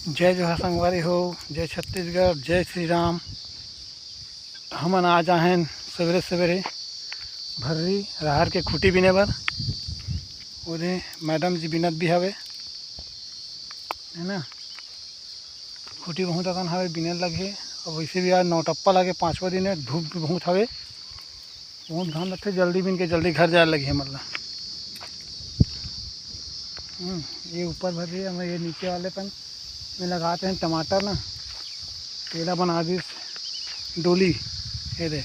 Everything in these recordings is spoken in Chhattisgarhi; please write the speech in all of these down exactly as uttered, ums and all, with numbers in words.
जय जोहार संगवारी हो, जय छत्तीसगढ़, जय श्री राम। हमन आज आहन सवेरे सवेरे भर्री राहर के खूंटी बीने बर। ओदे मैडम जी बीनत भी हवे, है ना। खूंटी बहुत अकन हवे, बीने लगही। अब वैसे भी आज नौटप्पा लगे, पाँचवा दिन है, धूप भी बहुत हवे। बहुत घाम लगथे, जल्दी बीन के जल्दी घर जाए लगही हमन ला। हम्म, ये ऊपर भर रही है, ये नीचे वाले पन में लगाते हैं टमाटर ना, तेला बना दिस डोली, ये दे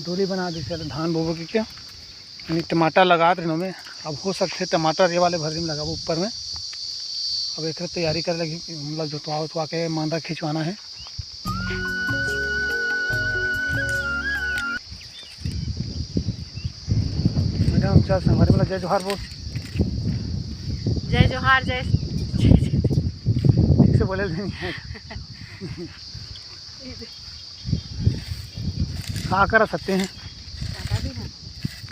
डोली बना दिस, ये धान बोबो के क्या, यानी टमाटर लगात रहिन में। अब हो सकथे टमाटर ये वाले भर्री में लगाबो ऊपर में। अब एक तैयारी करे लगी, मतलब जोतवा उतवा के मांदा खिंचवाना है। मैडम, चल संगवारी वाला जय जोहार बोल। जय जोहार, जय, ठीक से बोले नहीं है। का कर सकते हैं? कांटा भी ना।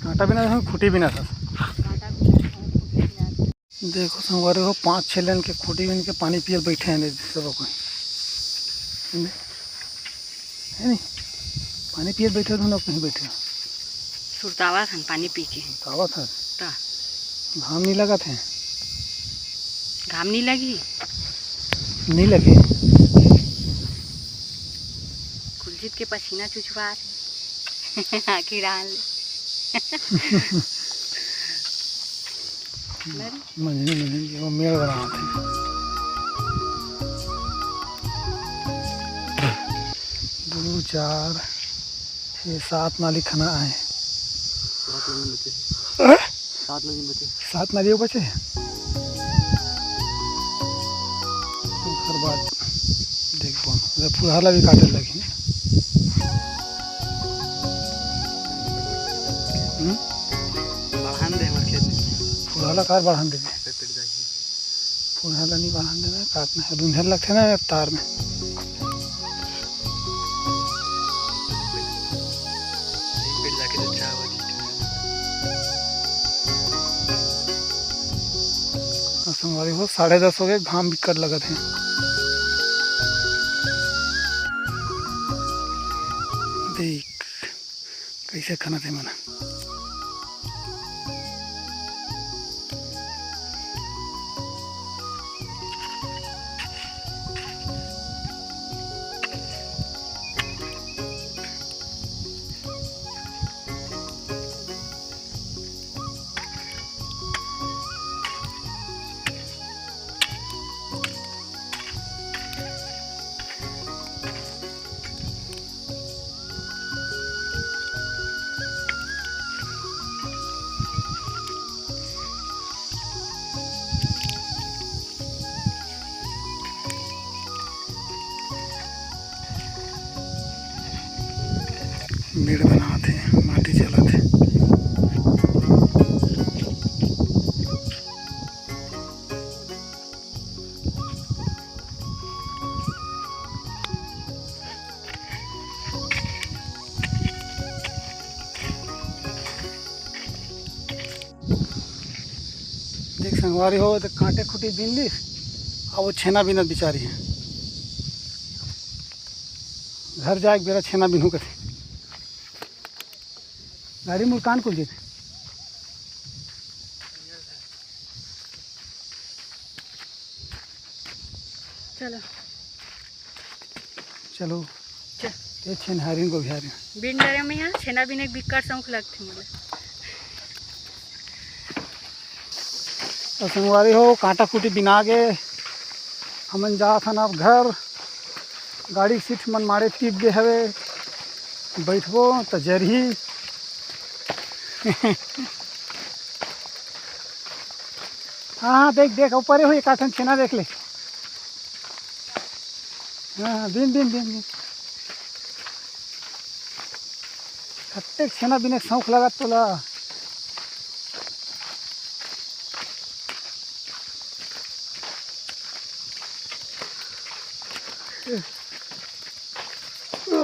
कांटा भी ना, खूंटी भी ना था। कांटा भी ना, खूंटी भी ना। देखो संगवारी हो, पाँच छः लेन के खूंटी बीन के पानी पियल बैठे हैं सब कोई, है नी? पानी पियल बैठे हो, दोनों कहीं बैठे हो? सुरतावत हन पानी पी के। सुरतावत हन। त घाम नहीं लगत है? घाम नहीं लगी? नहीं लगे। कुलजीत के पसीना चुचवा रहे। आखिर आन ले। मंझनी, मंझनी जी, वो मेड़ बनावत हे। दू, चार, छः, सात नाली खना आहे। सात नाली बचे। हैं? सात नाली बचे। सात नाली बचे? ओकर बाद देखबो, ओकर फुलहा ला भी काटे लगही। हम्म? बढ़ान दे हमर खेत में। फुलहा ला कार बढ़ान देबे? कट जाही। फुलहा ला नहीं बढ़ान देना, काटना है, रुंधे लगथे ना तार में। एक बेर जाके तो चाह बजी। संगवारी हो, साढ़े दस हो गए, घाम बिकट लगत हे। देख, कैसे खनत हे मन। मेड़ बनावत हे, माटी चलत हे। देख संगवारी हो, तो कांटे खूंटी बीन ली, अब वो छेना बीनत बिचारी है। घर जाए के बेरा छेना बीनहू कथे। गाड़ी मुड़ कान कुल जेते। चलो। चलो। चल। ये छेनहारिन को बिहारी। बिन डरे में यहाँ छेना बिने के बिक्कट शौक लगथे मोला। तो संगवारी हो, कांटा खूंटी बिना गे, हमन जात हन अब घर। गाड़ी सीट मन माड़े टिप गे हवे, बैठबो त जरही। हाँ, हाँ, देख, देख, ऊपर हो, एक आठन छेना देख ले। हाँ, हाँ, बिन, बिन, बिन, बिन। कतेक छेना बिने शौक लगत तोला।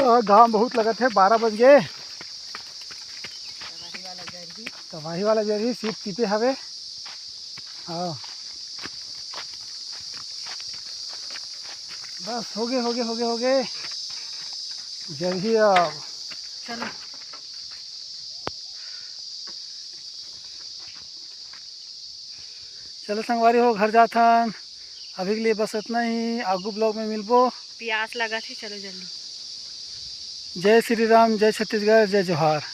आ, घाम बहुत लगत हे, बारह बज गे। तबाही वाला जरही, सीट टिपे हवे। हाँ। बस, होगे, होगे, होगे, होगे। जल्दी आओ। चलो। चलो संगवारी हो, घर जाथन। अभी के लिए बस इतना ही, आगू vlog में मिलबो। प्यास लगत हे, चलो जल्दी। जय श्री राम, जय छत्तीसगढ़, जय जोहार।